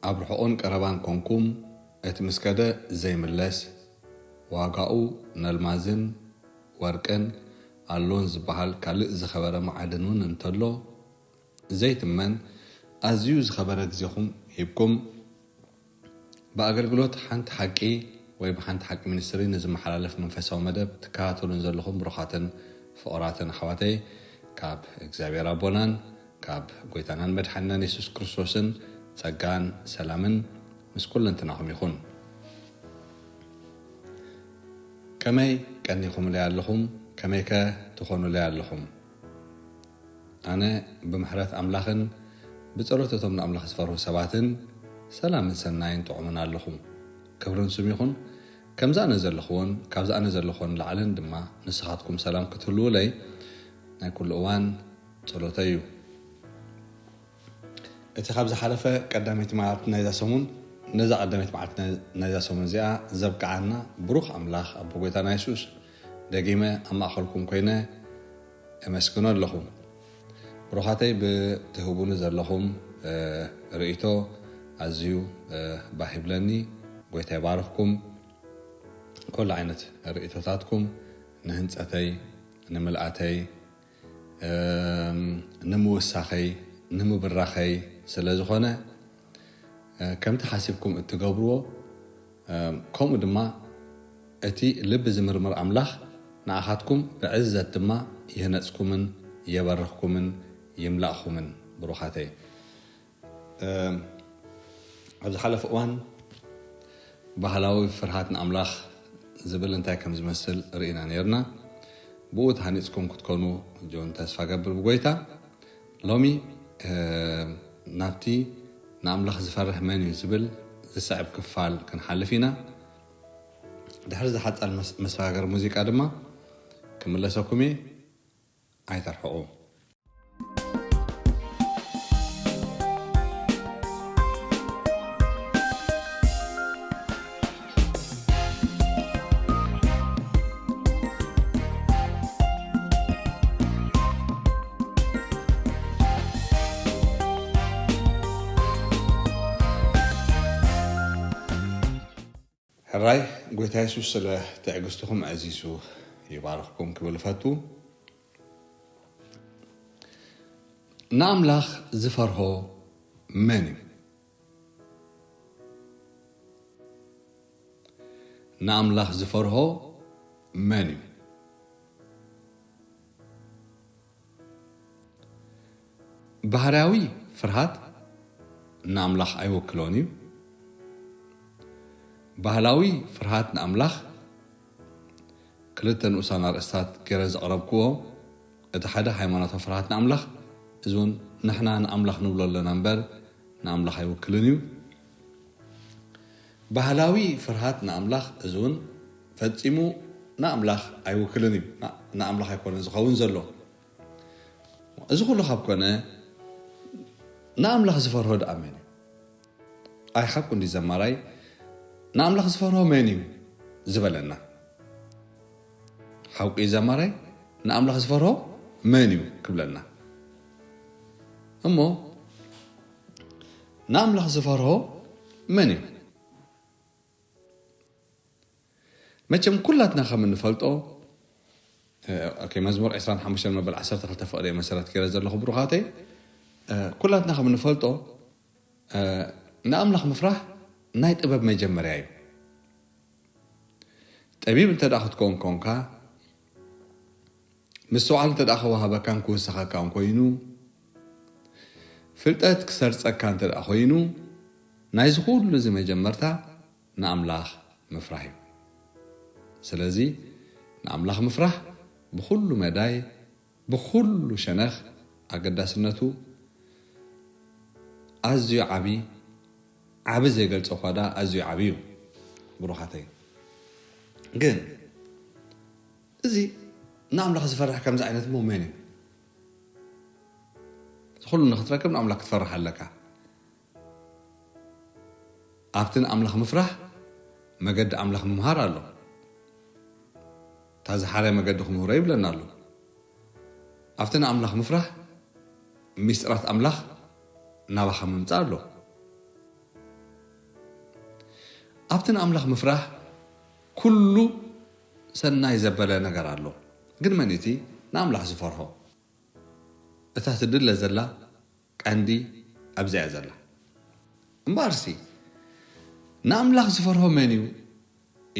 ኣብ ርሑቕን ቀረባን ኮንኩም፣ እቲ ምስ ከደ ዘይምለስ፣ ዋጋኡ ነልማዝን ወርቅን ኣሎን ዝበሃል ካልእ ዝኸበረ መዓድን እውን እንተሎ፣ ዘይትመን ኣዝዩ ዝኸበረ ግዜኹም ሂብኩም፣ ብኣገልግሎት ሓንቲ ሓቂ ወይ ብሓንቲ ሓቂ ሚኒስትሪ ንዝመሓላለፍ መንፈሳዊ መደብ ትከታተሉን ዘለኹም ብሩኻትን ፍቑራትን ኣሕዋተይ፣ ካብ እግዚኣብሔር ኣቦናን ካብ ጎይታናን መድሓንናን የሱስ ክርስቶስን ጸጋን ሰላምን ምስ ኩለንትናኹም ይኹን። ከመይ ቀኒኹምለይ ኣለኹም? ከመይከ ትኾኑለይ ኣለኹም? ኣነ ብምሕረት ኣምላኽን ብጸሎት እቶም ንኣምላኽ ዝፈርሁ ሰባትን ሰላምን ሰናይን ጥዑምን ኣለኹ። ክብርን ስም ይኹን። ከምዚ ኣነ ዘለኹዎን ካብዚ ኣነ ዘለኹዎን ላዕልን ድማ ንስኻትኩም ሰላም ክትህልዉለይ ናይ ኩሉ እዋን ጸሎተይ እዩ። እቲ ካብ ዝሓለፈ ቀዳመይቲ መዓልቲ ናይዛ ሰሙን፣ ነዛ ቀዳመይቲ መዓልቲ ናይ-፣ ናይዛ ሰሙን እዚኣ ዘብቅዓና ብሩኽ ኣምላኽ ኣቦ ጎይታና የሱስ ደጊመ ኣብ ማእኸልኩም ኮይነ እመስግኖ ኣለኹ። ብሩኻተይ ብትህቡኒ ዘለኹም፣ እ፣ ርእይቶ ኣዝዩ፣ እ፣ ባህ ይብለኒ። ጎይታ ይባርኽኩም። ኩሉ ዓይነት ርእይቶታትኩም ንህንጸተይ፣ ንምልኣተይ፣ እም፣ ንምውሳኸይ፣ ንምብራኸይ ስለ ዝኾነ፣ እ፣ ከምቲ ሓሲብኩም እትገብርዎ፣ እም፣ ከምኡ ድማ እቲ ልቢ ዝምርምር ኣምላኽ ንኣኻትኩም ብዕዘት ድማ ይህነጽኩምን የበርኽኩምን ይምላእኹምን ብሩኻተይ። እም፣ ኣብ ዝሓለፈ እዋን ባህላዊ ፍርሃት ንኣምላኽ ዝብል እንታይ ከም ዝመስል ርኢና ነይርና። ብኡ ተሃኒጽኩም ክትኮኑ ጆን ተስፋ ገብር ብጎይታ። ሎሚ፣ እም፣ ናብቲ ንኣምላኽ ዝፈርህ መን እዩ ዝብል ዝስዕብ ክፋል ክንሓልፍ ኢና። ድሕሪ ዝሓጸር መስ-፣ መሰጋገሪ ሙዚቃ ድማ ክምለሰኩም እየ። ኣይተርሕቑ። ሕራይ፣ ጎይታ የሱስ ስለ ትዕግስትኹም ኣዕዚዙ ይባርኽኩም ክብል እፈቱ። ንኣምላኽ ዝፈርሆ መን እዩ? ንኣምላኽ ዝፈርሆ መን እዩ? ባህርያዊ ፍርሃት ንኣምላኽ ኣይውክሎን እዩ። ባህላዊ ፍርሃት ንኣምላኽ ክልተ ንኡሳን ኣርእስታት ገይረ ዘቕረብክዎ፣ እቲ ሓደ ሃይማኖታዊ ፍርሃት ንኣምላኽ፣ እዚ እውን ንሕና ንኣምላኽ ንብሎ ኣለና እምበር ንኣምላኽ ኣይውክልን እዩ። ባህላዊ ፍርሃት ንኣምላኽ፣ እዚ እውን ፈጺሙ ንኣምላኽ ኣይውክልን እዩ። ና-፣ ንኣምላኽ ኣይኮነን ዝኸውን ዘሎ። እዚ ኩሉ ካብ ኮነ፣ ንኣምላኽ ዝፈርሆ ደኣ መን እዩ? ኣይ፣ ሓቁ እንዲ ዘማራይ፣ ንኣምላኽ ዝፈርሆ መን እዩ ዝበለና? ሓቁ እዩ ዘማራይ፣ ንኣምላኽ ዝፈርሆ መን እዩ ክብለና? እሞ ንኣምላኽ ዝፈርሆ መን እዩ? መቸም ኩላትና ከም እንፈልጦ፣ እ፣ ኦኬ፣ መዝሙር ዕስራን ሓሙሽተን መበል ዓሰርተ ክልተ ፍቕሪ እየ መሰረት ገይረ ዘለኹ ብሩኻተይ። እ፣ ኩላትና ከም እንፈልጦ፣ እ፣ ንኣምላኽ ምፍራህ ናይ ጥበብ መጀመርያ እዩ። ጠቢብ እንተ ደኣ ክትከውን ኮንካ፣ ምስትውዓል እንተ ደኣ ክወሃበካን ክውሰኸካን ኮይኑ፣ ፍልጠት ክሰርጸካ እንተ ደኣ ኮይኑ፣ ናይዚ ኩሉ እዚ መጀመርታ ንኣምላኽ ምፍራህ እዩ። ስለዚ ንኣምላኽ ምፍራህ ብኹሉ መዳይ፣ ብኹሉ ሸነኽ ኣገዳስነቱ ኣዝዩ ዓቢ፣ ዓቢ ዘይገልጾ እኳ ደኣ ኣዝዩ ዓቢ እዩ። ብሩኻተይ፣ ግን እዚ ንኣምላኽ ዝፈርሕ ከምዚ ዓይነት እሞ መን እዩ? እዚ ኩሉ ንኽትረክብ ንኣምላኽ ክትፈርሕ ኣለካ። ኣብቲ ንኣምላኽ ምፍራህ መገዲ ኣምላኽ ምምሃር ኣሎ። እታ ዝሓረ መገዲ ክምህሮ ይብለና ኣሎ። ኣብቲ ንኣምላኽ ምፍራህ ሚስጥራት ኣምላኽ ናባኻ ምምጻእ ኣሎ። ኣብቲ ንኣምላኽ ምፍራህ ኩሉ ሰናይ ዘበለ ነገር ኣሎ። ግን መን እቲ ንኣምላኽ ዝፈርሆ? እታ ትድለ ዘላ ቀንዲ ኣብዚኣ እያ ዘላ። እምበኣርሲ ንኣምላኽ ዝፈርሆ መን እዩ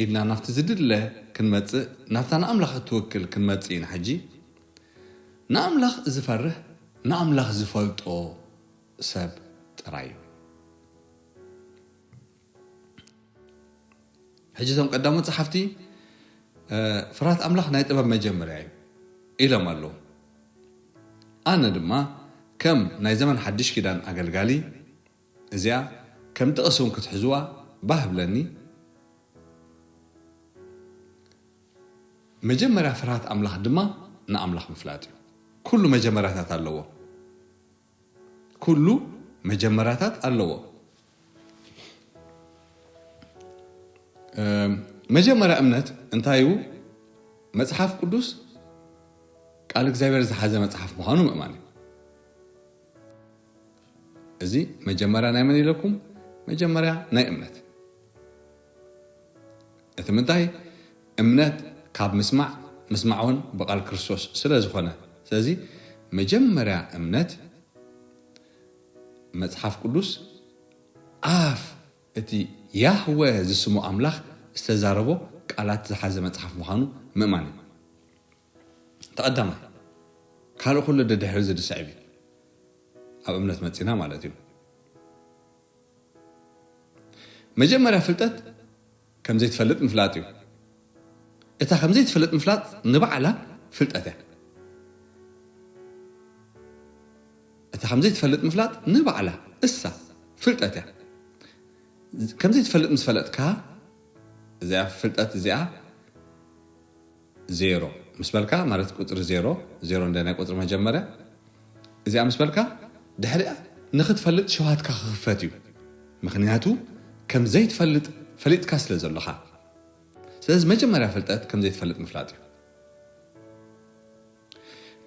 ኢልና ናብቲ ዝድለ ክንመጽእ፣ ናብታ ንኣምላኽ እትውክል ክንመጽእ ኢና። ሕጂ ንኣምላኽ ዝፈርህ ንኣምላኽ ዝፈልጦ ሰብ ጥራይ እዩ። ሕጂ እቶም ቀዳሞት ጸሓፍቲ ፍርሃት ኣምላኽ ናይ ጥበብ መጀመርያ እዩ ኢሎም ኣለዉ። ኣነ ድማ ከም ናይ ዘመን ሓድሽ ኪዳን ኣገልጋሊ እዚኣ ከም ጥቕሲ እውን ክትሕዝዋ ባህ ብለኒ። መጀመርያ ፍርሃት ኣምላኽ ድማ ንኣምላኽ ምፍላጥ እዩ። ኩሉ መጀመርያታት ኣለዎ። ኩሉ መጀመርያታት ኣለዎ። መጀመርያ እምነት እንታይ እዩ? መጽሓፍ ቅዱስ ቃል እግዚኣብሔር ዝሓዘ መጽሓፍ ምዃኑ ምእማን እዩ። እዚ መጀመርያ ናይ መን ኢለኩም? መጀመርያ ናይ እምነት። እቲ ምንታይ? እምነት ካብ ምስማዕ፣ ምስማዕ እውን ብቓል ክርስቶስ ስለ ዝኾነ። ስለዚ መጀመርያ እምነት መጽሓፍ ቅዱስ ኣፍ እቲ ያህወ ዝስሙ ኣምላኽ ዝተዛረቦ ቃላት ዝሓዘ መጽሓፍ ምዃኑ ምእማን እዩ። ተቐዳማይ ካልእ ኩሉ ደድሕሪ ዝድስዕብ እዩ። ኣብ እምነት መጺና ማለት እዩ። መጀመርያ ፍልጠት ከም ዘይትፈልጥ ምፍላጥ እዩ። እታ ከም ዘይትፈልጥ ምፍላጥ ንባዕላ ፍልጠት እያ። እታ ከም ዘይትፈልጥ ምፍላጥ ንባዕላ እሳ ፍልጠት እያ። ከም ዘይትፈልጥ ምስ ፈለጥካ እዚኣ ፍልጠት እዚኣ ዜሮ ምስ በልካ ማለት ቁፅሪ ዜሮ ዜሮ እንደ ናይ ቁፅሪ መጀመርያ እዚኣ ምስ በልካ ድሕሪኣ ንክትፈልጥ ሸውሃትካ ክኽፈት እዩ። ምክንያቱ ከም ዘይትፈልጥ ፈሊጥካ ስለ ዘለኻ። ስለዚ መጀመርያ ፍልጠት ከም ዘይትፈልጥ ምፍላጥ እዩ።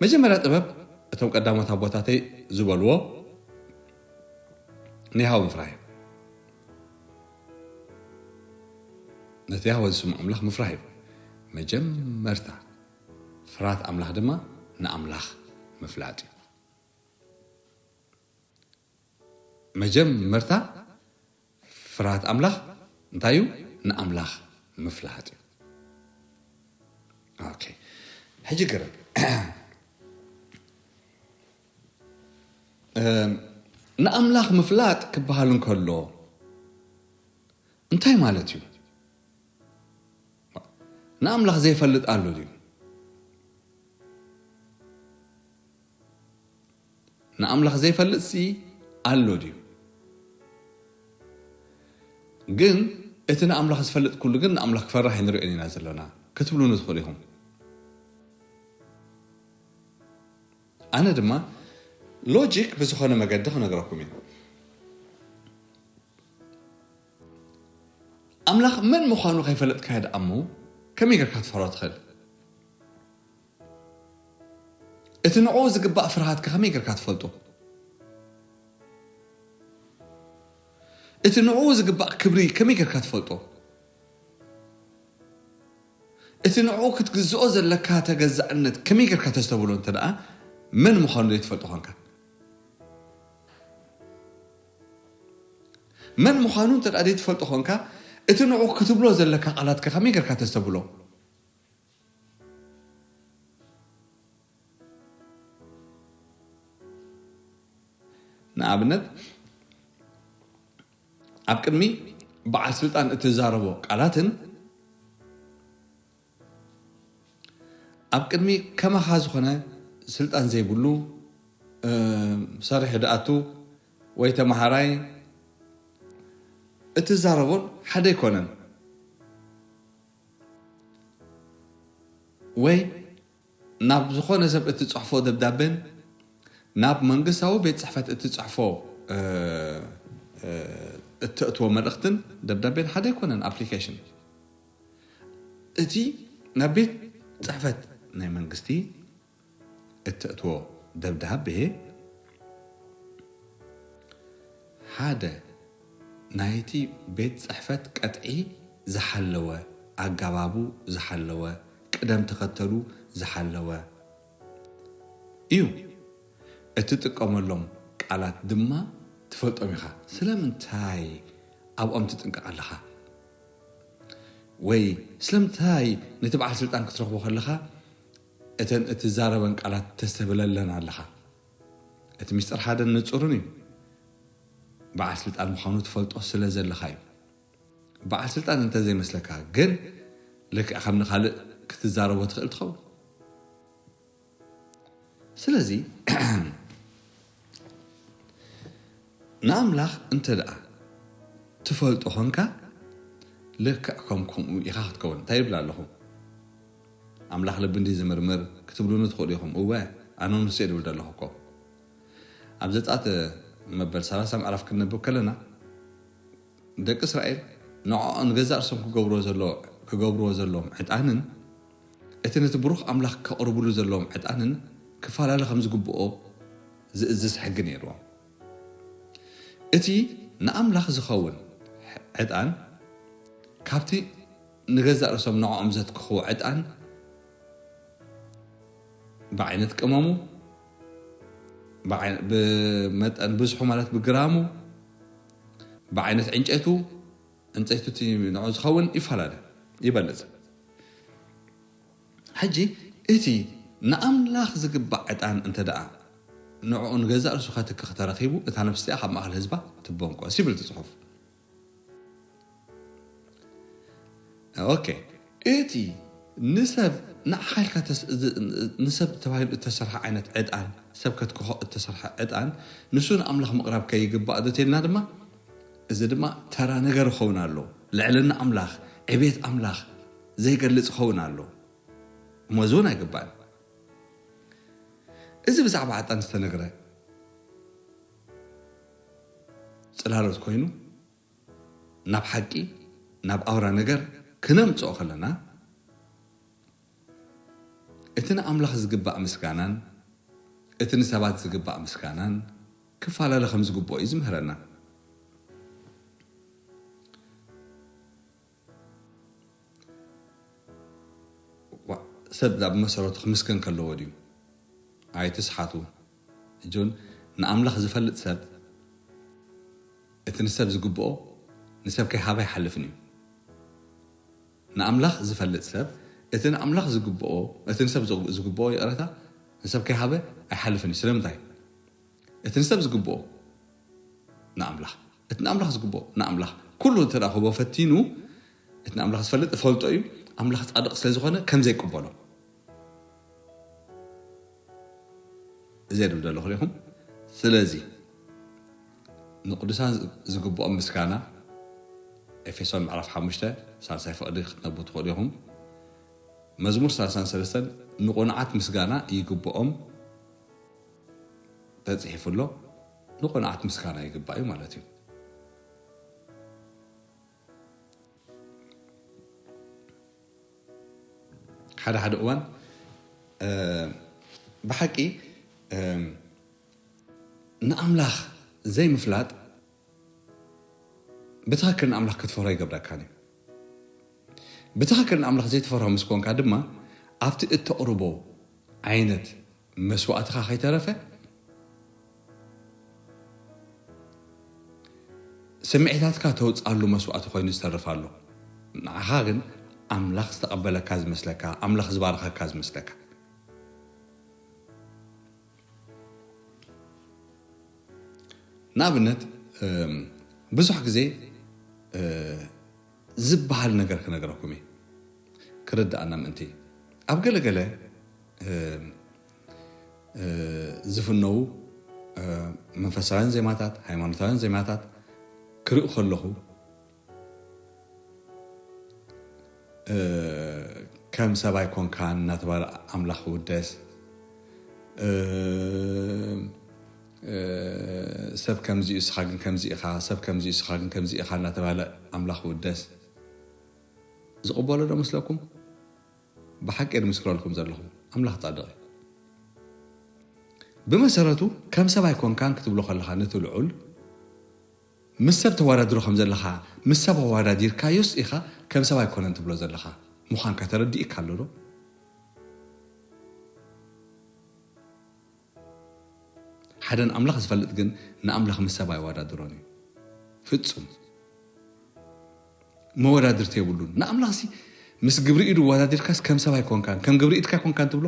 መጀመርያ ጥበብ እቶም ቀዳሞት ኣቦታተይ ዝበልዎ ንያህወ ምፍራህ እዩ። ነቲ ያህወ ዝስሙ ኣምላኽ ምፍራህ እዩ። መጀመርታ ፍርሃት ኣምላኽ ድማ ንኣምላኽ ምፍላጥ እዩ። መጀመርታ ፍርሃት ኣምላኽ እንታይ እዩ? ንኣምላኽ ምፍላጥ እዩ። ኦኬ፣ ሕጂ ግርም ንኣምላኽ ምፍላጥ ክበሃል እንከሎ እንታይ ማለት እዩ? ንኣምላኽ ዘይፈልጥ ኣሎ ድዩ? ንኣምላኽ ዘይፈልጥ ሲ ኣሎ ድዩ? ግን እቲ ንኣምላኽ ዝፈልጥ ኩሉ ግን ንኣምላኽ ክፈርህ ኣይንርእዮን ኢና ዘለና ክትብሉኒ ትኽእሉ ኢኹም። ኣነ ድማ ሎጂክ ብዝኾነ መገዲ ክነግረኩም እዩ። ኣምላኽ መን ምዃኑ ከይፈለጥካዮ ደኣ እሞ ከመይ ጌርካ ትፈርሆ ትኽእል? እቲ ንዕኡ ዝግባእ ፍርሃትከ ከመይ ጌርካ ትፈልጦ? እቲ ንዕኡ ዝግባእ ክብሪ ከመይ ጌርካ ትፈልጦ? እቲ ንዕኡ ክትግዝኦ ዘለካ ተገዛእነት ከመይ ጌርካ ተስተብሎ እንተ ደኣ መን ምዃኑ ዘይትፈልጦ ኾንካ? መን ምዃኑ እንተ ደኣ ዘይትፈልጦ ኾንካ እቲ ንዕኡ ክትብሎ ዘለካ ቃላትከ ከመይ ጌርካ ተስተብሎ? ንኣብነት ኣብ ቅድሚ በዓል ስልጣን እትዛረቦ ቃላትን ኣብ ቅድሚ ከማኻ ዝኾነ ስልጣን ዘይብሉ ሰሪሑ ድኣቱ ወይ ተመሃራይ እትዛረቦን ሓደ ኣይኮነን። ወይ ናብ ዝኾነ ሰብ እትጽሕፎ ደብዳቤን ናብ መንግስታዊ ቤት ጽሕፈት እትጽሕፎ እተእትዎ መልእኽትን ደብዳቤን ሓደ ኣይኮነን። ኣፕሊኬሽን እቲ ናብ ቤት ጽሕፈት ናይ መንግስቲ እተእትዎ ደብዳቤ ሓደ ናይቲ ቤት ጽሕፈት ቀጥዒ ዝሓለወ፣ ኣጋባቡ ዝሓለወ፣ ቅደም ተኸተሉ ዝሓለወ እዩ። እትጥቀመሎም ቃላት ድማ ትፈልጦም ኢኻ። ስለምንታይ ኣብኦም ትጥንቀቕ ኣለኻ? ወይ ስለምንታይ ነቲ በዓል ስልጣን ክትረኽቦ ከለኻ እተን እትዛረበን ቃላት ተስተብለለን ኣለኻ? እቲ ምስጢር ሓደን ንጹርን እዩ። በዓል ስልጣን ምዃኑ ትፈልጦ ስለ ዘለኻ እዩ። በዓል ስልጣን እንተ ዘይመስለካ ግን ልክዕ ከም ንኻልእ ክትዛረቦ ትኽእል ትኸውን። ስለዚ ንኣምላኽ እንተ ደኣ ትፈልጦ ኾንካ ልክዕ ከም ከምኡ ኢኻ ክትከውን። እንታይ ይብል ኣለኹ? ኣምላኽ ልቢ እንዲ ዝምርምር ክትብሉኒ ትኽእሉ ኢኹም። እወ፣ ኣነ ንሱ እየ ድብል ዘለኹ እኮ። ኣብ ዘጸኣት መበል ሰላሳ ምዕራፍ ክንነብብ ከለና ደቂ እስራኤል ንዕኦ ንገዛእ ርእሶም ክገብርዎ ዘሎ-፣ ክገብርዎ ዘለዎም ዕጣንን እቲ ነቲ ብሩኽ ኣምላኽ ከቕርብሉ ዘለዎም ዕጣንን ክፈላለ ከም ዝግብኦ ዝእዝዝ ሕጊ ነይርዎም። እቲ ንኣምላኽ ዝኸውን ዕጣን ካብቲ ንገዛእ ርእሶም ንዕኦም ዘትክኽዎ ዕጣን ብዓይነት ቅመሙ፣ ብዓይ-፣ ብመጠን ብዝሑ ማለት ብግራሙ፣ ብዓይነት ዕንጨቱ፣ ዕንጨይቲ እቲ ንዑ ዝኸውን ይፈላለ፣ ይበልጽ። ሕጂ እቲ ንኣምላኽ ዝግባእ ዕጣን እንተ ደኣ ንዕኡ ንገዛእ ርእሱ ከትክኽ ተረኺቡ፣ እታ ነፍሲ እቲኣ ካብ ማእከል ህዝባ ትበንቆስ ይብል እቲ ጽሑፍ። ኦኬ፣ እቲ ንሰብ ንዓኻ ኢልካ ተስ-፣ ዝ-፣ ንሰብ ተባሂሉ እተሰርሐ ዓይነት ዕጣን፣ ሰብ ከትክኾ እተሰርሐ ዕጣን፣ ንሱ ንኣምላኽ ምቕራብ ከይግባእ ዶ ተልና ድማ፣ እዚ ድማ ተራ ነገር ይኸውን ኣሎ። ልዕልና ኣምላኽ፣ ዕቤት ኣምላኽ ዘይገልጽ ይኸውን ኣሎ። እሞ እዚ እውን ኣይግባእን። እዚ ብዛዕባ ዕጣን ዝተነግረ ጽላሎት ኮይኑ፣ ናብ ሓቂ፣ ናብ ኣውራ ነገር ክነምጽኦ ከለና፣ እቲ ንኣምላኽ ዝግባእ ምስጋናን እቲ ንሰባት ዝግባእ ምስጋናን ክፈላለ ከም ዝግብኦ እዩ ዝምህረና። ዋ-፣ ሰብ ዳ ብመሰረቱ ክምስገን ከለዎ ድዩ? ኣይትስሓቱ። ሕጂ እውን ንኣምላኽ ዝፈልጥ ሰብ እቲ ንሰብ ዝግብኦ ንሰብ ከይሃበ ኣይሓልፍን እዩ። ንኣምላኽ ዝፈልጥ ሰብ እቲ ንኣምላኽ ዝግብኦ፣ እቲ ንሰብ ዝግ-፣ ዝግብኦ፣ ይቕረታ፣ ንሰብ ከይሃበ ኣይሓልፍን እዩ። ስለምንታይ? እቲ ንሰብ ዝግብኦ ንኣምላኽ፣ እቲ ንኣምላኽ ዝግብኦ ንኣምላኽ ኩሉ እንተ ደኣ ክህቦ ፈቲኑ፣ እቲ ንኣምላኽ ዝፈልጥ እፈልጦ እዩ። ኣምላኽ ጻድቕ ስለ ዝኾነ ከም ዘይቅበሎ እዚ እብል ዘለኹ ኢኹም። ስለዚ ንቅዱሳን ዝግብኦም ምስጋና፣ ኤፌሶን ምዕራፍ ሓሙሽተ፣ ሳልሳይ ፍቕዲ ክትነቡ ትኽእሉ ኢኹም። መዝሙር ሰላሳን ሰለስተን ንቑንዓት ምስጋና ይግብኦም ተጽሒፉ ኣሎ። ንቑንዓት ምስጋና ይግባእ እዩ ማለት እዩ። ሓደ ሓደ እዋን፣ እ፣ ብሓቂ፣ እ፣ ንኣምላኽ ዘይምፍላጥ ብትኽክል ንኣምላኽ ክትፈርሆ ይገብረካን እዩ። ብትኽክል ንኣምላኽ ዘይትፈርሆ ምስ ኮንካ ድማ ኣብቲ እተቕርቦ ዓይነት መስዋእትኻ ከይተረፈ ስምዒታትካ ተውፅኣሉ መስዋእቲ ኮይኑ ዝተርፍ ኣሎ። ንዓኻ ግን ኣምላኽ ዝተቐበለካ ዝመስለካ፣ ኣምላኽ ዝባረኸካ ዝመስለካ። ንኣብነት፣ እም፣ ብዙሕ ግዜ፣ እ፣ ዝበሃል ነገር ክነግረኩም እየ፣ ክርድኣና ምእንቲ። ኣብ ገለገለ፣ እም፣ እ፣ ዝፍነዉ፣ እ፣ መንፈሳውያን ዜማታት፣ ሃይማኖታውያን ዜማታት ክሪኡ ከለኹ፣ እ፣ ከም ሰብ ኣይኮንካን እናተባለ ኣምላኽ ክውደስ፣ እ፣ እ፣ ሰብ ከምዚ እዩ፣ እስኻ ግን ከምዚ ኢኻ፣ ሰብ ከምዚ እዩ፣ እስኻ ግን ከምዚ ኢኻ እናተባለ ኣምላኽ ክውደስ ዝቕበሎ ዶ መስለኩም? ብሓቂ እየ ዝምስክረልኩም ዘለኹ፣ ኣምላኽ ጻድቕ እዩ። ብመሰረቱ ከም ሰብ ኣይኮንካን ክትብሎ ከለኻ ነቲ ልዑል ምስ ሰብ ተወዳድሮ ከም ዘለኻ፣ ምስ ሰብ ኣወዳዲርካዮስ ኢኻ ከም ሰብ ኣይኮነን ትብሎ ዘለኻ ምዃንካ ተረዲእካ ኣሎ ዶ? ሓደ ንኣምላኽ ዝፈልጥ ግን ንኣምላኽ ምስ ሰብ ኣይወዳድሮን እዩ። ፍጹም መወዳድርቲ የብሉን። ንኣምላኽሲ ምስ ግብሪ ኢዱ ወዳዲርካስ ከም ሰብ ኣይኮንካን፣ ከም ግብሪ ኢድካ ኣይኮንካን ትብሎ፣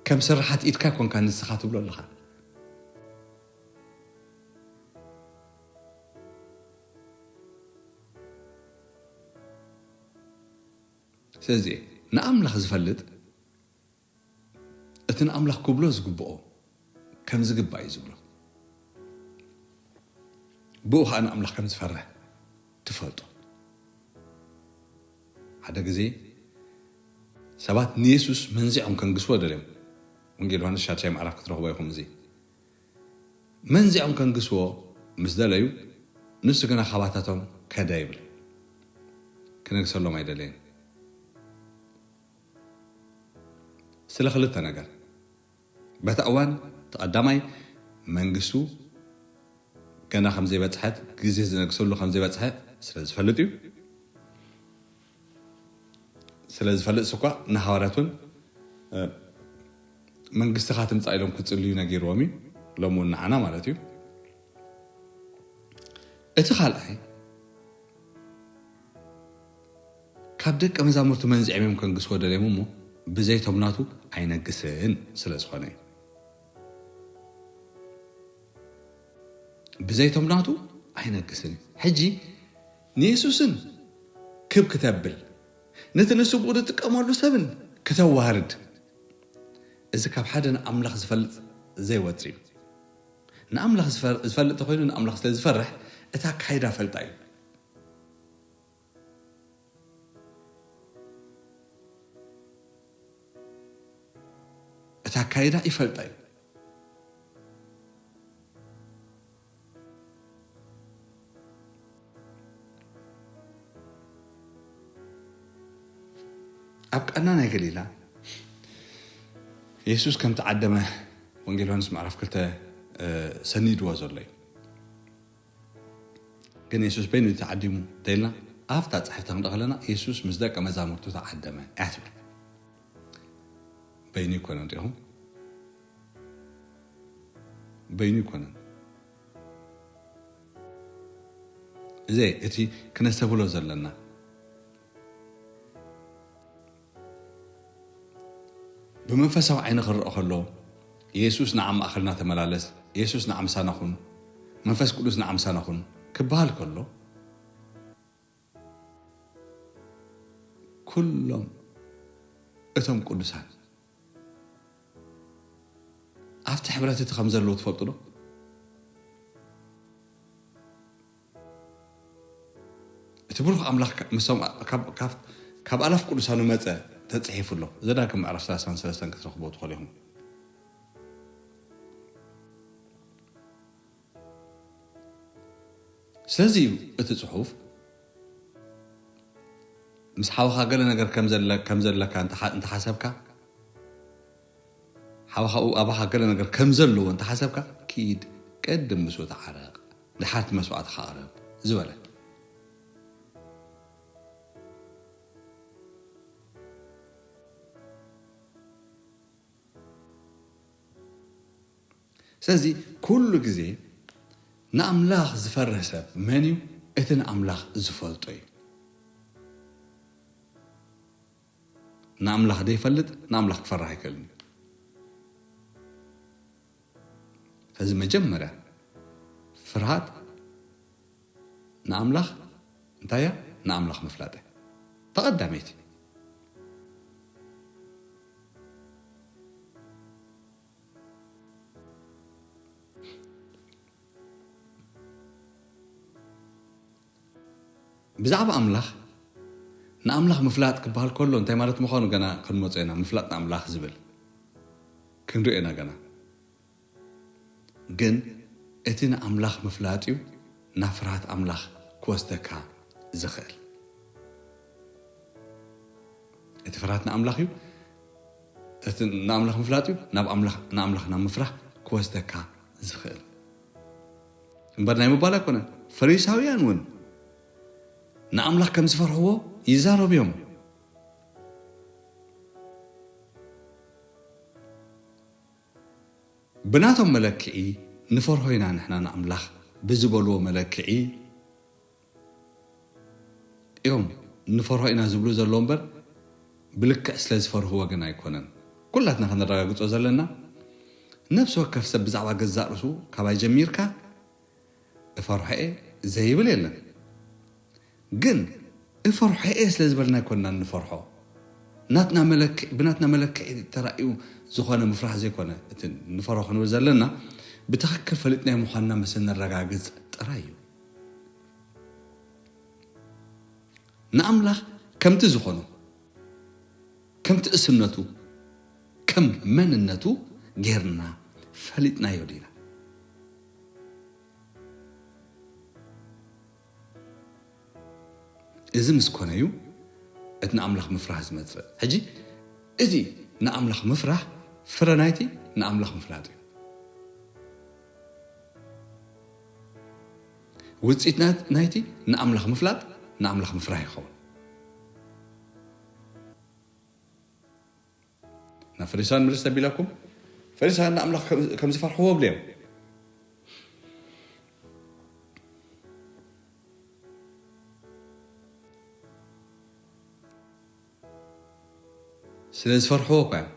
ከም ስርሓት ኢድካ ኣይኮንካን ንስኻ ትብሎ ኣለኻ። ስለዚ ንኣምላኽ ዝፈልጥ እቲ ንኣምላኽ ክብሎ ዝግብኦ ከም ዝግባእ እዩ ዝብሎ። ብኡ ኸዓ ንኣምላኽ ከም ዝፈርህ ትፈልጡ። ሓደ ግዜ ሰባት ንየሱስ መንዚዖም ከንግስዎ ደልዮም። ወንጌል ዮሃንስ ሻድሻይ ምዕራፍ ክትረኽቦ ኢኹም። እዚ መንዚዖም ከንግስዎ ምስ ደለዩ፣ ንሱ ግና ካባታቶም ከደ ይብል። ክነግሰሎም ኣይደለየን። ስለ ክልተ ነገር። በታ እዋን ተቐዳማይ መንግስቱ ገና ከም ዘይበጽሐት፣ ግዜ ዝነግሰሉ ከም ዘይበጽሐ ስለ ዝፈልጥ እዩ። ስለ ዝፈልጥ ስኳ ንሃዋርያት እውን፣ እ፣ መንግስትኻ ትምጻእ ኢሎም ክጽልዩ ነጊርዎም እዩ። ሎም እውን ንዓና ማለት እዩ። እቲ ካልኣይ ካብ ደቀ መዛሙርቱ መንዚዕም እዮም ከንግስዎ ደልዮም እሞ ብዘይቶም ናቱ ኣይነግስን ስለ ዝኾነ እዩ። ብዘይቶም ናቱ ኣይነግስን እዩ። ሕጂ ንየሱስን ክብ ክተብል፣ ነቲ ንሱ ብኡ ዝጥቀመሉ ሰብን ክተዋርድ፣ እዚ ካብ ሓደ ንኣምላኽ ዝፈልጥ ዘይወጽእ እዩ። ንኣምላኽ ዝፈ-፣ ዝፈልጥ ተኾይኑ፣ ንኣምላኽ ስለ ዝፈርሕ፣ እታ ኣካይዳ ፈልጣ እዩ። እታ ኣካይዳ ይፈልጣ እዩ። ኣብ ቃና ናይ ገሊላ የሱስ ከም ተዓደመ ወንጌል ዮሃንስ ምዕራፍ ክልተ፣ እ፣ ሰኒድዎ ዘሎ እዩ። ግን የሱስ በይኑ ተዓዲሙ እንተኢልና፣ ኣብታ ጽሕፍቲ ክንርኢ ከለና፣ የሱስ ምስ ደቀ መዛሙርቱ ተዓደመ እያ ትብል። በይኑ ይኮነን፣ ሪኢኹም? በይኑ ይኮነን። እዚ እቲ ክነስተብህሎ ዘለና። ብመንፈሳዊ ዓይኒ ክረኣ ከሎ፣ የሱስ ንዓ ኣብ ማእከልና ተመላለስ፣ የሱስ ንዓ ምሳና ኩን፣ መንፈስ ቅዱስ ንዓ ምሳና ኩን ክበሃል ከሎ፣ ኩሎም እቶም ቅዱሳን ኣብቲ ሕብረት እቲ ከም ዘለዉ ትፈልጡ ዶ? እቲ ብሩኽ ኣምላኽ ካ-፣ ምስቶም ኣ-፣ ካብ፣ ካብ፣ ካብ ኣላፍ ቅዱሳኑ መጸ ተጽሒፉ ኣሎ። ዘዳግም ምዕራፍ ሰላሳን ሰለስተን ክትረኽብዎ ትኽእሉ ኢኹም። ስለዚ እዩ እቲ ጽሑፍ፣ ምስ ሓውኻ ገለ ነገር ከም ዘለ-፣ ከም ዘለካ እንተ ሓ-፣ እንተ ሓሰብካ፣ ሓውኻ ኡ-፣ ኣባኻ ገለ ነገር ከም ዘለዎ እንተ ሓሰብካ፣ ኪድ ቅድም ምስኡ ተዓረቕ፣ ድሓር እቲ መስዋእትኻ ኣቕርብ ዝበለ። ስለዚ ኩሉ ግዜ ንኣምላኽ ዝፈርህ ሰብ መን እዩ? እቲ ንኣምላኽ ዝፈልጦ እዩ። ንኣምላኽ ዘይፈልጥ ንኣምላኽ ክፈርህ ኣይክእልን እዩ። ስለዚ መጀመርያ ፍርሃት ንኣምላኽ እንታይ እያ? ንኣምላኽ ምፍላጥ እያ። ተቐዳመይቲ። ብዛዕባ ኣምላኽ፣ ንኣምላኽ ምፍላጥ ክበሃል ከሎ እንታይ ማለት ምዃኑ ገና ክንመጾ ኢና። ምፍላጥ ንኣምላኽ ዝብል ክንሪኦ ኢና ገና። ግን እቲ ንኣምላኽ ምፍላጥ እዩ ናብ ፍርሃት ኣምላኽ ክወስደካ ዝኽእል። እቲ ፍርሃት ንኣምላኽ እዩ። እቲ ንኣምላኽ ምፍላጥ እዩ ናብ ኣምላኽ፣ ንኣምላኽ ናብ ምፍራህ ክወስደካ ዝኽእል። እምበር ናይ ምባል ኣይኮነን። ፈሪሳውያን እውን ንኣምላኽ ከም ዝፈርሕዎ ይዛረቡ እዮም። ብናቶም መለክዒ ንፈርሆ ኢና ንሕና ንኣምላኽ ብዝበልዎ መለክዒ እዮም ንፈርሆ ኢና ዝብሉ ዘለዉ እምበር፣ ብልክዕ ስለ ዝፈርህዎ ግን ኣይኮነን። ኩላትና ከነረጋግጾ ዘለና፣ ነፍሲ ወከፍ ሰብ ብዛዕባ ገዛእ ርእሱ ካባይ ጀሚርካ እፈርሖ እየ ዘይብል የለን። ግን እፈርሖ እየ ስለ ዝበልና ኣይኮንና ንፈርሖ። ናትና መለክዒ፣ ብናትና መለክዒ ተራእዩ ዝኾነ ምፍራሕ ዘይኮነ፣ እቲ ንፈርሖ ክንብል ዘለና፣ ብትኽክል ፈሊጥናዮ ምዃንና ምስ እነረጋግጽ ጥራይ እዩ። ንኣምላኽ ከምቲ ዝኾኖ፣ ከምቲ እስነቱ፣ ከም መንነቱ ጌርና ፈሊጥናዮ ዲና? እዚ ምስ ኮነ እዩ እቲ ንኣምላኽ ምፍራህ ዝመጽእ። ሕጂ እቲ ንኣምላኽ ምፍራህ ፍረ ናይቲ ንኣምላኽ ምፍላጥ እዩ። ውጽኢት ናት-፣ ናይቲ ንኣምላኽ ምፍላጥ ንኣምላኽ ምፍራህ ይኸውን። ናብ ፈሪሳውያን ምልስ ተቢለኩም፣ ፈሪሳውያን ንኣምላኽ ከም፣ ከም ዝፈርሕዎ ብልዮም። ስለ ዝፈርሕዎ እኳ እዮም።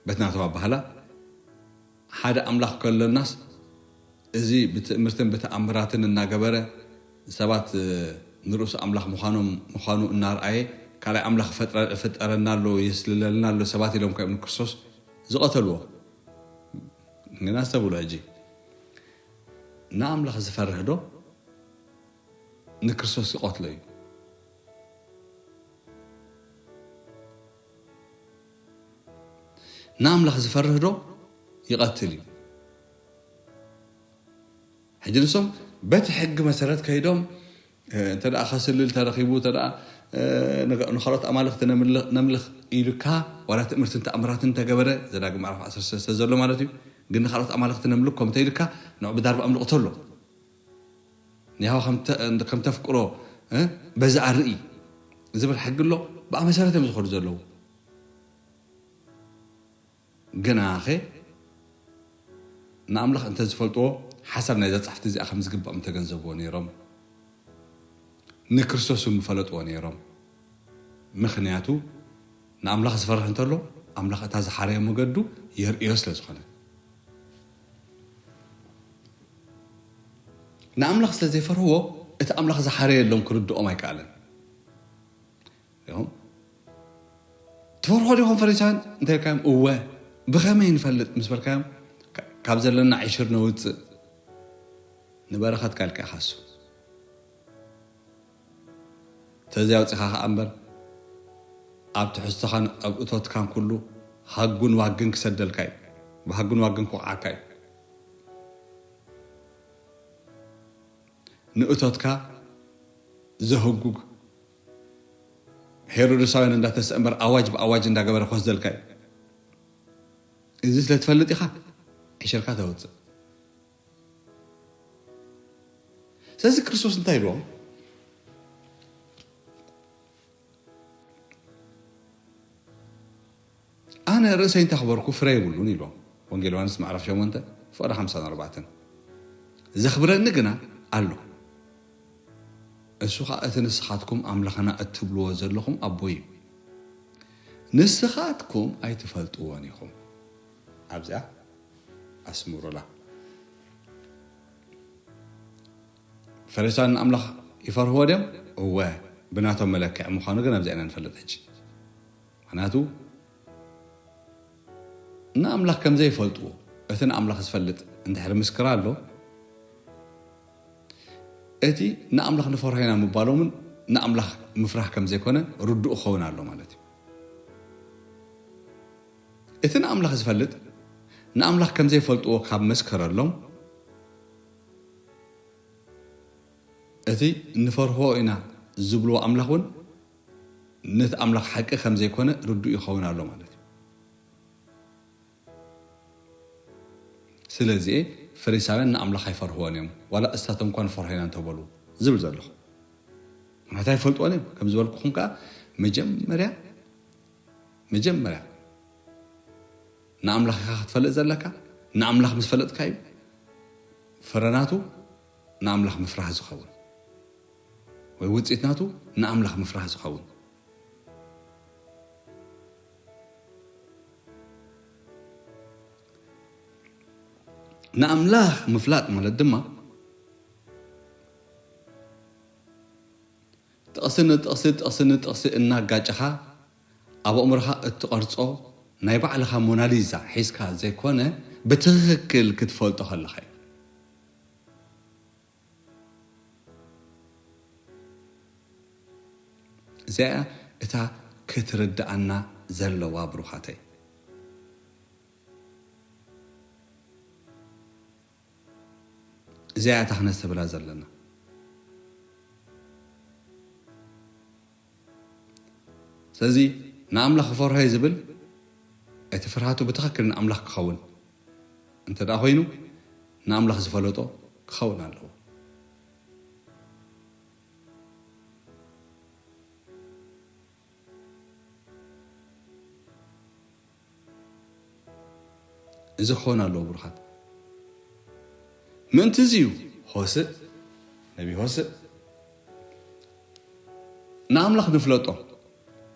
በቲ ናቶም ኣባህላ፣ ሓደ ኣምላኽ ከሎናስ፣ እዚ ብትእምርትን ብተኣምራትን እናገበረ፣ ሰባት፣ እ፣ ንርእሱ ኣምላኽ ምዃኖም፣ ምዃኑ እናርኣየ፣ ካልኣይ ኣምላኽ ፈጥረ-፣ ፈጠረና ኣሎ፣ የስልለልና ኣሎ፣ ሰባት ኢሎም እኳ እዮም ንክርስቶስ ዝቐተልዎ። ግን ኣስተብህሉ ሕጂ። ንኣምላኽ ዝፈርህ ዶ ንክርስቶስ ይቐትሎ እዩ? ንኣምላኽ ዝፈርህ ዶ ይቐትል እዩ? ሕጂ ንሶም በቲ ሕጊ መሰረት ከይዶም፣ እ፣ እንተ ደኣ ከስልል ተረኺቡ፣ እንተ ደኣ፣ እ፣ ንገ-፣ ንኻልኦት ኣማልኽቲ ነምልኽ፣ ነምልኽ ኢሉካ፣ ዋላ ትእምርትን ተኣምራትን እንተገበረ፣ ዘዳግም ምዕራፍ ዓሰርተ ሰለስተ ዘሎ ማለት እዩ። ግን ንኻልኦት ኣማልኽቲ ነምልኮም እንተ ኢሉካ፣ ንዑ ብዳርባ ኣምልቑ ተሎ። ንያሆ ከም ተ-፣ ከም ተፍቅሮ፣ እ፣ በዚ ኣርኢ ዝብል ሕጊ ኣሎ። ብኣ መሰረት እዮም ዝኸዱ ዘለዉ። ግናኸ ንኣምላኽ እንተ ዝፈልጥዎ፣ ሓሳብ ናይዛ ጻሕፍቲ እዚኣ ከም ዝግባእ ምተገንዘብዎ ነይሮም፣ ንክርስቶስ እውን ምፈለጥዎ ነይሮም። ምኽንያቱ ንኣምላኽ ዝፈርሕ እንተሎ፣ ኣምላኽ እታ ዝሓረዮ መገዱ የርእዮ ስለ ዝኾነ። ንኣምላኽ ስለ ዘይፈርህዎ፣ እቲ ኣምላኽ ዝሓረየሎም ክርድኦም ኣይከኣለን። ኢኹም። "ትፈርሖ ዲኹም ፈሪሳውያን?" እንተ ኢልካዮም፣ "እወ፣ ብኸመይ ንፈልጥ?" ምስ በልካዮም፣ "ካ-፣ ካብ ዘለና ዕሽር ነውጽእ፣ ንበረኸትካ ኢልካ ኢኻ እሱ። ተዚ ኣውጺኻ ኸኣ እምበር፣ ኣብ ትሕዝቶኻን ኣብ እቶትካን ኩሉ ሃጉን ዋግን ክሰደልካ እዩ፣ ብሃጉን ዋግን ክወቕዓካ እዩ። ንእቶትካ ዘህጉግ ሄሮድሳውያን እንዳተስአ እምበር፣ ኣዋጅ ብኣዋጅ እንዳገበረ ክወስደልካ እዩ። እዚ ስለ ትፈልጥ ኢኻ ዕሽርካ ተውጽእ." ስለዚ ክርስቶስ እንታይ ኢልዎም? "ኣነ ርእሰይ እንተኽበርኩ ፍረ የብሉን" ኢልዎም። ወንጌል ዮሃንስ ምዕራፍ ሸሞንተ ፍቕዲ ሓምሳን ኣርባዕተን። "ዘኽብረኒ ግና ኣሎ፣ እሱ ኸኣ እቲ ንስኻትኩም ኣምላኽና እትብልዎ ዘለኹም ኣቦይ እዩ። ንስኻትኩም ኣይትፈልጥዎን ኢኹም።" ኣብዚኣ ኣስምሩላ። ፈሪሳውያን ንኣምላኽ ይፈርህዎ ድዮም? እወ፣ ብናቶም መለክዒ ምዃኑ ግን ኣብዚኣ ኢና ንፈልጥ ሕጂ። ምኽንያቱ ንኣምላኽ ከም ዘይፈልጥዎ፣ እቲ ንኣምላኽ ዝፈልጥ እንድሕሪ ምስክር ኣሎ፣ እቲ ንኣምላኽ ንፈርሆ ኢና ምባሎምን ንኣምላኽ ምፍራህ ከም ዘይኮነ ርዱእ ክኸውን ኣሎ ማለት እዩ። እቲ ንኣምላኽ ዝፈልጥ ንኣምላኽ ከም ዘይፈልጥዎ ካብ መስከረሎም፣ እቲ ንፈርሆ ኢና ዝብልዎ ኣምላኽ እውን ነቲ ኣምላኽ ሓቂ ከም ዘይኮነ ርዱእ ይኸውን ኣሎ ማለት እዩ። ስለዚ ፈሪሳውያን ንኣምላኽ ኣይፈርህዎን እዮም፣ ዋላ እሳቶም እንኳን ፈርሆ ኢና እንተበሉ ዝብል ዘለኹ። ምክንያቱ ኣይፈልጥዎን እዮም። ከም ዝበልኩኹም ከዓ መጀመርያ፣ መጀመርያ ንኣምላኽ ኢኻ ክትፈልጥ ዘለካ። ንኣምላኽ ምስ ፈለጥካ እዩ ፍረናቱ ንኣምላኽ ምፍራህ ዝኸውን፣ ወይ ውፅኢት ናቱ ንኣምላኽ ምፍራህ ዝኸውን። ንኣምላኽ ምፍላጥ ማለት ድማ ጥቕሲ ንጥቕሲ፣ ጥቕሲ ንጥቕሲ እናጋጨኻ ኣብ ኣእምሮኻ እትቐርጾ ናይ ባዕልኻ ሞናሊዛ ሒዝካ ዘይኮነ፣ ብትኽክል ክትፈልጦ ከለኻ እዩ። እዚኣ እታ ክትርድኣና ዘለዋ፣ ብሩኻተይ። እዚኣ እታ ክነስተብላ ዘለና። ስለዚ ንኣምላኽ ክፈርሆ እዩ ዝብል፣ እቲ ፍርሃቱ ብትኽክል ንኣምላኽ ክኸውን እንተ ደኣ ኮይኑ፣ ንኣምላኽ ዝፈለጦ ክኸውን ኣለዎ። እዚ ክኸውን ኣለዎ፣ ብሩኻት። ምእንቲ እዚ እዩ ሆስእ፣ ነቢ ሆስእ፣ ንኣምላኽ ንፍለጦ፣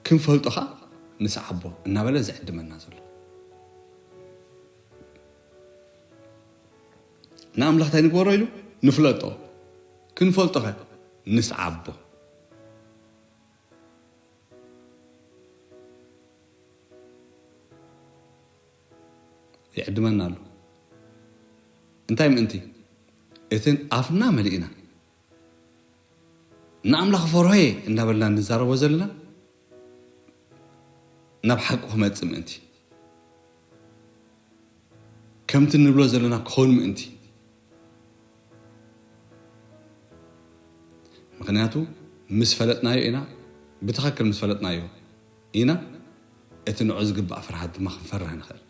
ክንፈልጦ ኸዓ ንስዓቦ እናበለ ዝዕድመና ዘሎ። ንኣምላኽ እንታይ ንግበሮ ኢሉ? ንፍለጦ። ክንፈልጦ ኸ? ንስዓቦ። ይዕድመና ኣሎ። እንታይ ምእንቲ? እትን ኣፍና መሊእና ንኣምላኽ ፈርሆ እየ እንዳበልና ንዛረቦ ዘለና ናብ ሓቂ ክመጽእ ምእንቲ፣ ከምቲ ንብሎ ዘለና ክኸውን ምእንቲ። ምኽንያቱ ምስ ፈለጥናዮ ኢና፣ ብትኽክል ምስ ፈለጥናዮ ኢና እቲ ንዑ ዝግባእ ፍርሃት ድማ ክንፈርህ ንኽእል።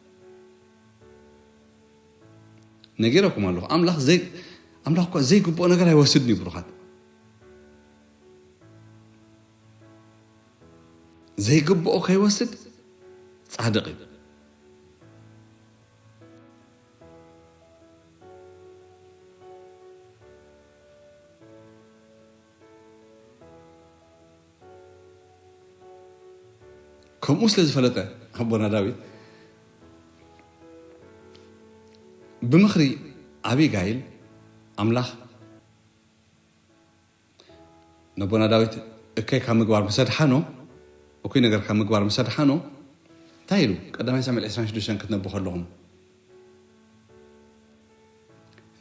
ነጊረኩም ኣለኹ፣ ኣምላኽ ዘይ-፣ ኣምላኽ እኳ ዘይግብኦ ነገር ኣይወስድን እዩ፣ ብሩኻት። ዘይግብኦ ከይወስድ ጻድቕ እዩ። ከምኡ ስለ ዝፈለጠ ኣቦና ዳዊት ብምኽሪ ኣቢጋይል ኣምላኽ ነቦና ዳዊት እከይ ካብ ምግባር ምስ ኣድሓኖ፣ እኩይ ነገር ካብ ምግባር ምስ ኣድሓኖ፣ እንታይ ኢሉ? ቀዳማይ ሳሙኤል ዕስራን ሽዱሽተን ክትነቡ ከለኹም፣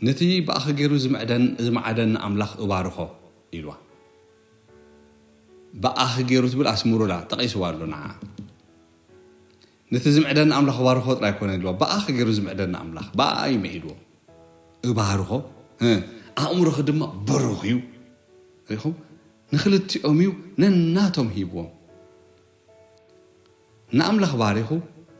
"ነቲ ብኣኺ ገይሩ ዝምዕደን-፣ ዝመዓደኒ ኣምላኽ እባርኾ" ኢልዋ። ብኣኺ ገይሩ ትብል ኣስምሩላ፣ ጠቒስዋ ኣሎ ንዓ። ነቲ ዝምዕደኒ ኣምላኽ እባርኾ ጥራይ ኮነ ኢልዎ፣ ብኣኺ ገይሩ ዝምዕደኒ ኣምላኽ፣ ብኣ እዩ ምዒድዎ። እባርኾ፣ እ፣ ኣእምሮኺ ድማ ብሩኽ እዩ። ሪኹም? ንኽልቲኦም እዩ ነናቶም ሂብዎም። ንኣምላኽ ባሪኹ፣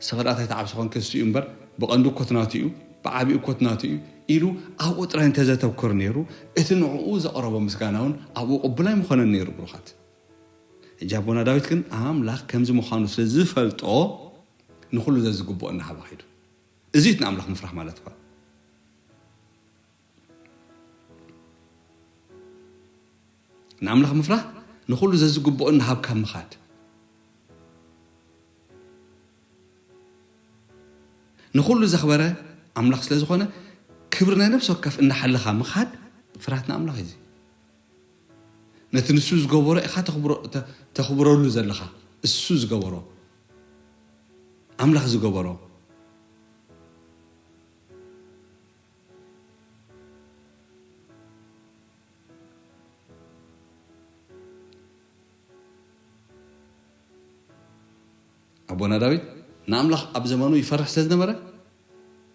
"ሰፈዳት ኣይትዓብሲ ኮንኪ፣ እሱ እዩ እምበር፣ ብቐንዱ እኮ እቲ ናቱ እዩ፣ ብዓቢኡ እኮ እቲ ናቱ እዩ" ኢሉ ኣብኡ ጥራይ እንተዘተኩር ነይሩ፣ እቲ ንዕኡ ዘቕረቦ ምስጋና እውን ኣብኡ ቅቡል ኣይምኾነን ነይሩ፣ ብሩኻት። ሕጂ ኣቦና ዳዊት ግን ኣምላኽ ከምዚ ምዃኑ ስለ ዝፈልጦ፣ ንኹሉ ዘዝግብኦ እናሃበ ኸይዱ። እዚ እዩ ንኣምላኽ ምፍራህ ማለት እኳ። ንኣምላኽ ምፍራህ ንኹሉ ዘዝግብኦ እናሃብካ ምኻድ። ንኹሉ ዘኽበረ ኣምላኽ ስለ ዝኾነ፣ ክብሪ ናይ ነፍሲ ወከፍ እናሓለኻ ምኻድ ፍርሃት ንኣምላኽ እዩ። ነቲ ንሱ ዝገበሮ ኢኻ ተኽብሮ-፣ ተ-፣ ተኽብረሉ ዘለኻ። እሱ ዝገበሮ፣ ኣምላኽ ዝገበሮ። ኣቦና ዳዊት ንኣምላኽ ኣብ ዘመኑ ይፈርሕ ስለ ዝነበረ፣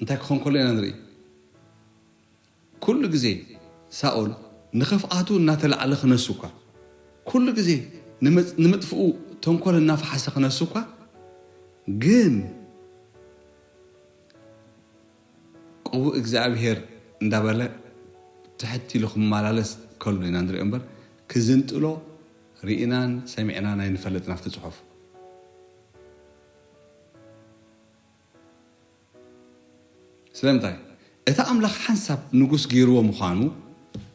እንታይ ክኾን ከሎ ኢና ንርኢ። ኩሉ ግዜ ሳኦል ንኽፍኣቱ እናተላዕለ ክነሱ እኳ፣ ኩሉ ግዜ ንምጽ-፣ ንምጥፍኡ ተንኮል እናፈሓሰ ክነሱ እኳ፣ ግን ቅቡእ እግዚኣብሔር እንዳበለ ትሕት ኢሉ ክመላለስ ከሉ ኢና ንሪኦ እምበር፣ ክዝንጥሎ ርኢናን ሰሚዕናን ኣይንፈልጥን ኣብቲ ጽሑፍ። ስለምንታይ? እቲ ኣምላኽ ሓንሳብ ንጉስ ገይርዎ ምዃኑ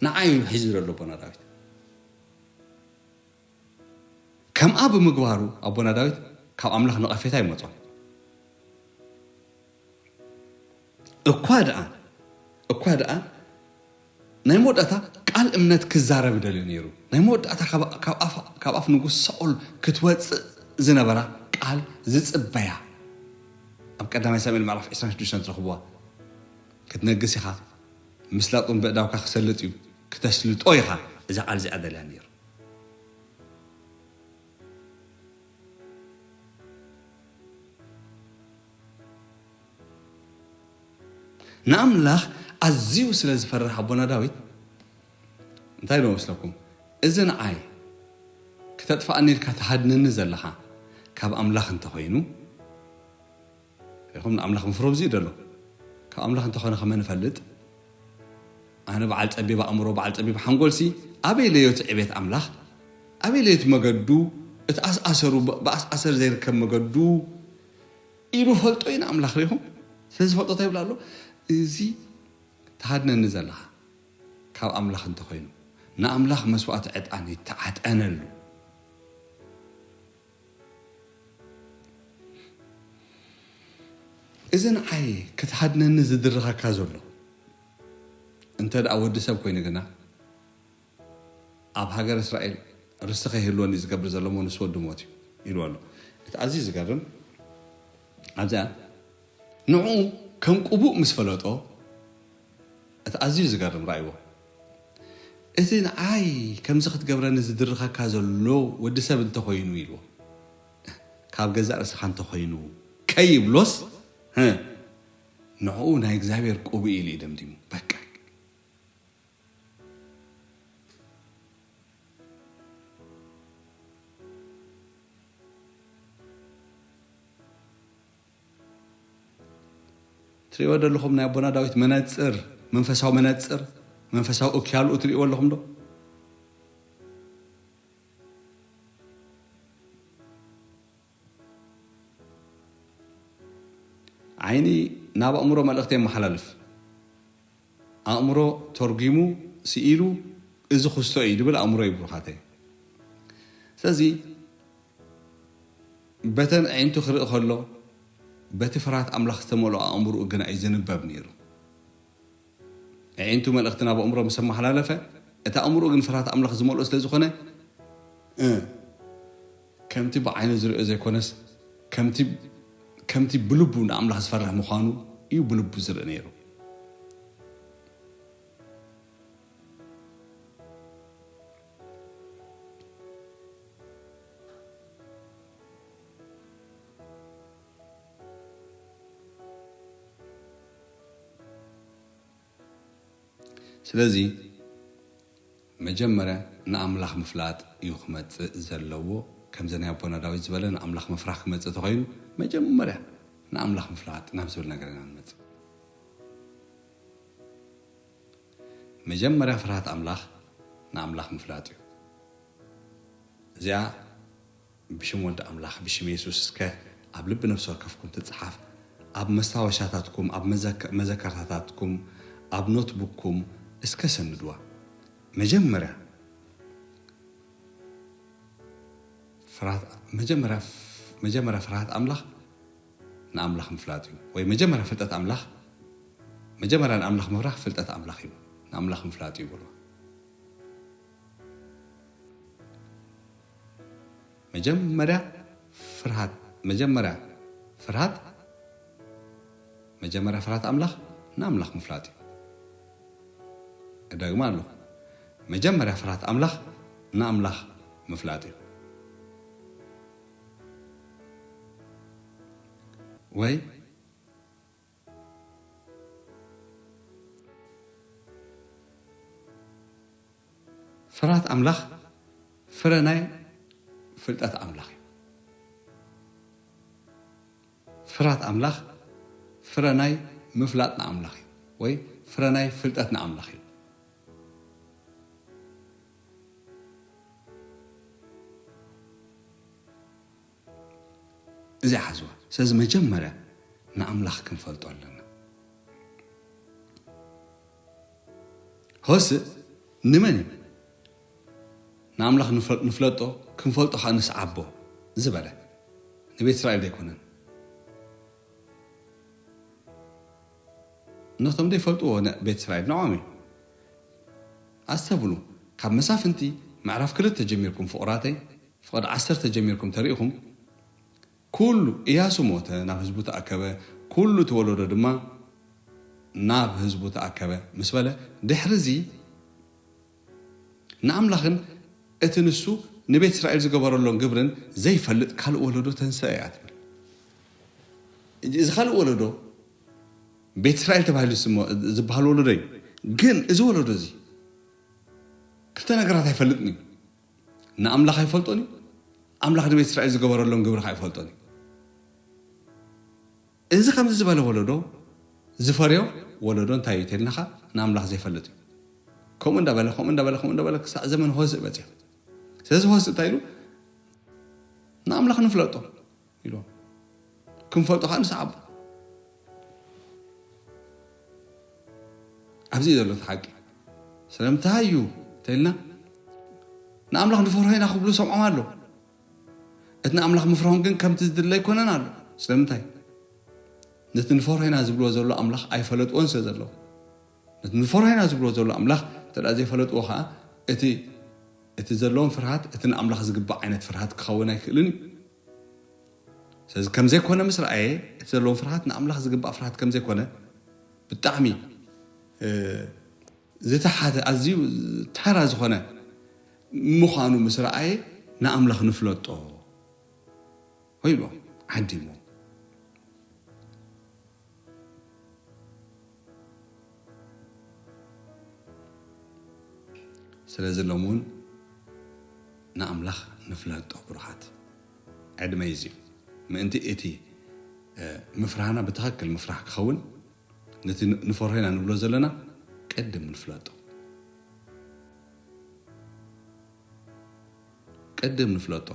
ንዓይ እዩ ሒዙ ዘሎ ኣቦና ዳዊት። ከምኣ ብምግባሩ ኣቦና ዳዊት ካብ ኣምላኽ ነቐፌታ ይመጾ። እኳ ደኣ እኳ ደኣ ናይ መወዳእታ ቃል እምነት ክዛረብ ይደልዮ ነይሩ። ናይ መወዳእታ ካብ ኣፍ ንጉስ ሳኦል ክትወፅእ ዝነበራ ቃል ዝፅበያ ኣብ ቀዳማይ ሳሙኤል ምዕራፍ ዕስራን ሽዱሽተን ትረኽብዋ። ክትነግስ ኢኻ፣ ምስላጡን ብእዳውካ ክሰልጥ እዩ፣ ክተስልጦ ኢኻ። እዛ ቃል እዚኣ ደልያ ነይሩ። ንኣምላኽ ኣዝዩ ስለ ዝፈርሕ ኣቦና ዳዊት እንታይ ዶ መስለኩም? እዚ ንዓይ ክተጥፍኣኒ ኢልካ ትሃድነኒ ዘለኻ ካብ ኣምላኽ እንተኾይኑ፣ ሪኹም ንኣምላኽ ምፍሮ ብዚ ደሎ ካብ ኣምላኽ እንተኾነ ከመ ንፈልጥ? ኣነ በዓል ጸቢብ ኣእምሮ፣ በዓል ጸቢብ ሓንጎልሲ ኣበይ ለዮ እቲ ዕቤት ኣምላኽ? ኣበይ ለዮ እቲ መገዱ? እቲ ኣስኣሰሩ ብ-፣ ብኣስኣሰር ዘይርከብ መገዱ ኢሉ ፈልጦ እዩ ንኣምላኽ። ሪኹም ስለ ዝፈልጦ እንታይ ይብል ኣሎ? እዚ ትሃድነኒ ዘለኻ ካብ ኣምላኽ እንተኾይኑ ንኣምላኽ መስዋእቲ ዕጣን ይተዓጠነሉ። እዚ ንዓይ ክትሃድነኒ ዝድርኸካ ዘሎ እንተ ደኣ ወዲ ሰብ ኮይኑ ግና ኣብ ሃገር እስራኤል ርስቲ ከይህልወኒ ዝገብር ዘሎ እሞ ንሱ ወዲ ሞት እዩ ኢሉ ኣሎ። እቲ ኣዝዩ ዝገርም ኣብዚኣ ንዕኡ ከም ቅቡእ ምስ ፈለጦ እቲ ኣዝዩ ዝገርም ራእይዎ። እቲ ንዓይ ከምዚ ክትገብረኒ ዝድርኸካ ዘሎ ወዲ ሰብ እንተኾይኑ ኢልዎ። ካብ ገዛእ ርእስኻ እንተኾይኑ ከይብሎስ፣ ህ፣ ንዕኡ ናይ እግዚኣብሔር ቅቡእ ኢሉ እዩ ደምዲሙ። በቃ። ትሪእዎ ዘለኹም ናይ ኣቦና ዳዊት መነጽር፣ መንፈሳዊ መነጽር፣ መንፈሳዊ እክያልኡ ትሪእዎ ኣለኹም ዶ? ዓይኒ ናብ ኣእምሮ መልእኽቲ የመሓላልፍ። ኣእምሮ ተርጒሙ ስኢሉ፣ እዚ ክስቶ እዩ ድብል ኣእምሮ እዩ ብሩኻተይ። ስለዚ በተን ኣዒንቱ ክርኢ ከሎ፣ በቲ ፍርሃት ኣምላኽ ዝተመልኦ ኣእምሮኡ ግና እዩ ዝንበብ ነይሩ። ኣዒንቱ መልእኽቲ ናብ ኣእምሮ ምስ ኣመሓላለፈ፣ እቲ ኣእምሮኡ ግን ፍርሃት ኣምላኽ ዝመልኦ ስለ ዝኾነ፣ እ፣ ከምቲ ብዓይኑ ዝርእዮ ዘይኮነስ፣ ከምቲ፣ ከምቲ ብልቡ ንኣምላኽ ዝፈርህ ምዃኑ እዩ ብልቡ ዝርኢ ነይሩ። ስለዚ መጀመርያ ንኣምላኽ ምፍላጥ እዩ ክመጽእ ዘለዎ። ከምዚ ናይ ኣቦና ዳዊት ዝበለ ንኣምላኽ ምፍራህ ክመጽእ ተኾይኑ መጀመርያ ንኣምላኽ ምፍላጥ ናብ ዝብል ነገር ኢና ንመጽእ። መጀመርያ ፍርሃት ኣምላኽ ንኣምላኽ ምፍላጥ እዩ። እዚኣ ብሽም ወልድ ኣምላኽ ብሽም የሱስ እስከ ኣብ ልቢ ነፍሲ ወከፍኩም ትጽሓፍ። ኣብ መስታወሻታትኩም፣ ኣብ መዘከ-፣ መዘከርታታትኩም፣ ኣብ ኖትቡክኩም እስከ ሰንድዋ። መጀመርያ ፍርሃት፣ መጀመርያ፣ መጀመርያ ፍርሃት ኣምላኽ ንኣምላኽ ምፍላጥ እዩ። ወይ መጀመርያ ፍልጠት ኣምላኽ፣ መጀመርያ ንኣምላኽ ምፍራህ ፍልጠት ኣምላኽ እዩ። ንኣምላኽ ምፍላጥ እዩ ይብልዎ። መጀመርያ ፍርሃት፣ መጀመርያ ፍርሃት፣ መጀመርያ ፍርሃት ኣምላኽ ንኣምላኽ ምፍላጥ እዩ። እደግማ ኣለኹ። መጀመርያ ፍርሃት ኣምላኽ ንኣምላኽ ምፍላጥ እዩ። ወይ ፍርሃት ኣምላኽ ፍረ ናይ ፍልጠት ኣምላኽ እዩ። ፍርሃት ኣምላኽ ፍረ ናይ ምፍላጥ ንኣምላኽ እዩ። ወይ ፍረ ናይ ፍልጠት ንኣምላኽ እዩ። እዚ ሓዝዋ። ስለዚ መጀመርያ ንኣምላኽ ክንፈልጦ ኣለና። ሆስእ ንመን እዩ? ንኣምላኽ ንፈ-፣ ንፍለጦ፣ ክንፈልጦ ኸዓ ንስዓቦ ዝበለ ንቤት እስራኤል ዘይኮነን። ነቶም ዘይፈልጥዎ ነ-፣ ቤት እስራኤል ንዖም እዩ። ኣስተብሉ፣ ካብ መሳፍንቲ ምዕራፍ ክልተ ጀሚርኩም ፍቑራተይ፣ ፍቕዲ ዓሰርተ ጀሚርኩም ተሪእኹም፣ ኩሉ፣ እያሱ ሞተ፣ ናብ ህዝቡ ተኣከበ፣ ኩሉ እቲ ወለዶ ድማ ናብ ህዝቡ ተኣከበ ምስ በለ፣ ድሕሪ እዚ ንኣምላኽን እቲ ንሱ ንቤት እስራኤል ዝገበረሎን ግብርን ዘይፈልጥ ካልእ ወለዶ ተንስአ እያ ትብል። እዚ ካልእ ወለዶ ቤት እስራኤል ተባሂሉ ዝስሞ-፣ ዝበሃል ወለዶ እዩ። ግን እዚ ወለዶ እዚ ክልተ ነገራት ኣይፈልጥን እዩ። ንኣምላኽ ኣይፈልጦን እዩ። ኣምላኽ ንቤት እስራኤል ዝገበረሎም ግብሪ ኸዓ ኣይፈልጦን እዩ። እዚ ከምዚ ዝበለ ወለዶ ዝፈርዮ ወለዶ እንታይ እዩ ተልናኻ? ንኣምላኽ ዘይፈልጥ እዩ። ከምኡ እንዳበለ፣ ከምኡ እንዳበለ፣ ከምኡ እንዳበለ ክሳዕ ዘመን ሆስእ በጺሑ። ስለዚ ሆስእ እንታይ ኢሉ? ንኣምላኽ ንፍለጦ ኢሉ። ክንፈልጦ ኸዓ ንስዓቦ። ኣብዚ እዩ ዘሎ እቲ ሓቂ። ስለምንታይ እዩ ተልና? ንኣምላኽ ንፈርሆ ኢና ክብሉ ሰምዖም ኣሎ። እቲ ንኣምላኽ ምፍርሆም ግን ከምቲ ዝድለ ኣይኮነን ኣሎ። ስለምንታይ? ነቲ ንፈርሆ ኢና ዝብልዎ ዘሎ ኣምላኽ ኣይፈለጥዎን ስለ ዘለዉ። ነቲ ንፈርሆ ኢና ዝብልዎ ዘሎ ኣምላኽ እንተ ደኣ ዘይፈለጥዎ ኸዓ፣ እቲ፣ እቲ ዘለዎም ፍርሃት፣ እቲ ንኣምላኽ ዝግባእ ዓይነት ፍርሃት ክኸውን ኣይክእልን እዩ። ስለዚ ከም ዘይኮነ ምስ ረኣየ፣ እቲ ዘለዎም ፍርሃት ንኣምላኽ ዝግባእ ፍርሃት ከም ዘይኮነ፣ ብጣዕሚ፣ እ፣ ዝተሓተ፣ ኣዝዩ ተራ ዝኾነ ምዃኑ ምስ ረኣየ፣ ንኣምላኽ ንፍለጦ ኢሉ ዓዲሙ። ስለዚ ሎሚ እውን ንኣምላኽ ንፍለጦ ብሩኻት። ዕድመ እዩ እዚ። ምእንቲ እቲ፣ እ፣ ምፍራህና ብትኽክል ምፍራህ ክኸውን፣ ነቲ ን-፣ ንፈርሆ ኢና ንብሎ ዘለና ቅድም ንፍለጦ። ቅድም ንፍለጦ።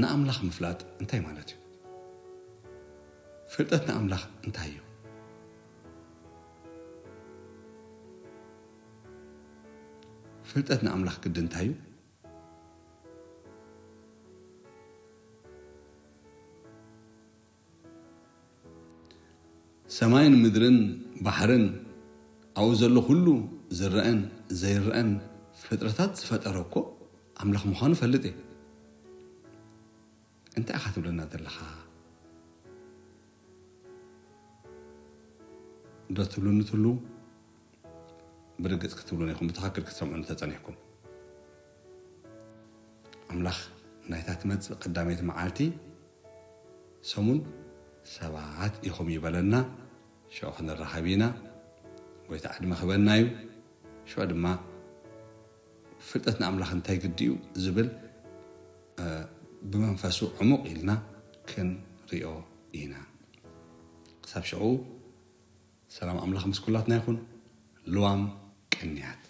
ንኣምላኽ ምፍላጥ እንታይ ማለት እዩ? ፍልጠት ንኣምላኽ እንታይ እዩ? ፍልጠት ንኣምላኽ ግዲ እንታይ እዩ? ሰማይን ምድርን ባሕርን ኣብኡ ዘሎ ኩሉ ዝረአን ዘይረአን ፍጥረታት ዝፈጠረ እኮ ኣምላኽ ምዃኑ እፈልጥ እየ። እንታይ ኢኻ ትብለና ዘለኻ? ዶ ትብሉኒ ትህልዉ? ብርግጽ ክትብሉኒ ኢኹም፣ ብትኽክል ክትሰምዑኒ ተጸኒሕኩም። ኣምላኽ ናይታ ትመጽእ ቀዳመይቲ መዓልቲ ሰሙን ሰባት ኢኹም ይበለና። ሽዑ ክንራኸብ ኢና። ጎይታ ዕድመ ክበና እዩ። ሽዑ ድማ ፍልጠት ንኣምላኽ እንታይ ግዲ እዩ ዝብል፣ እ፣ ብመንፈሱ ዕሙቕ ኢልና ክንሪኦ ኢና። ክሳብ ሽዑ ሰላም ኣምላኽ ምስ ኩላትና ይኹን። ልዋም ቅንያት።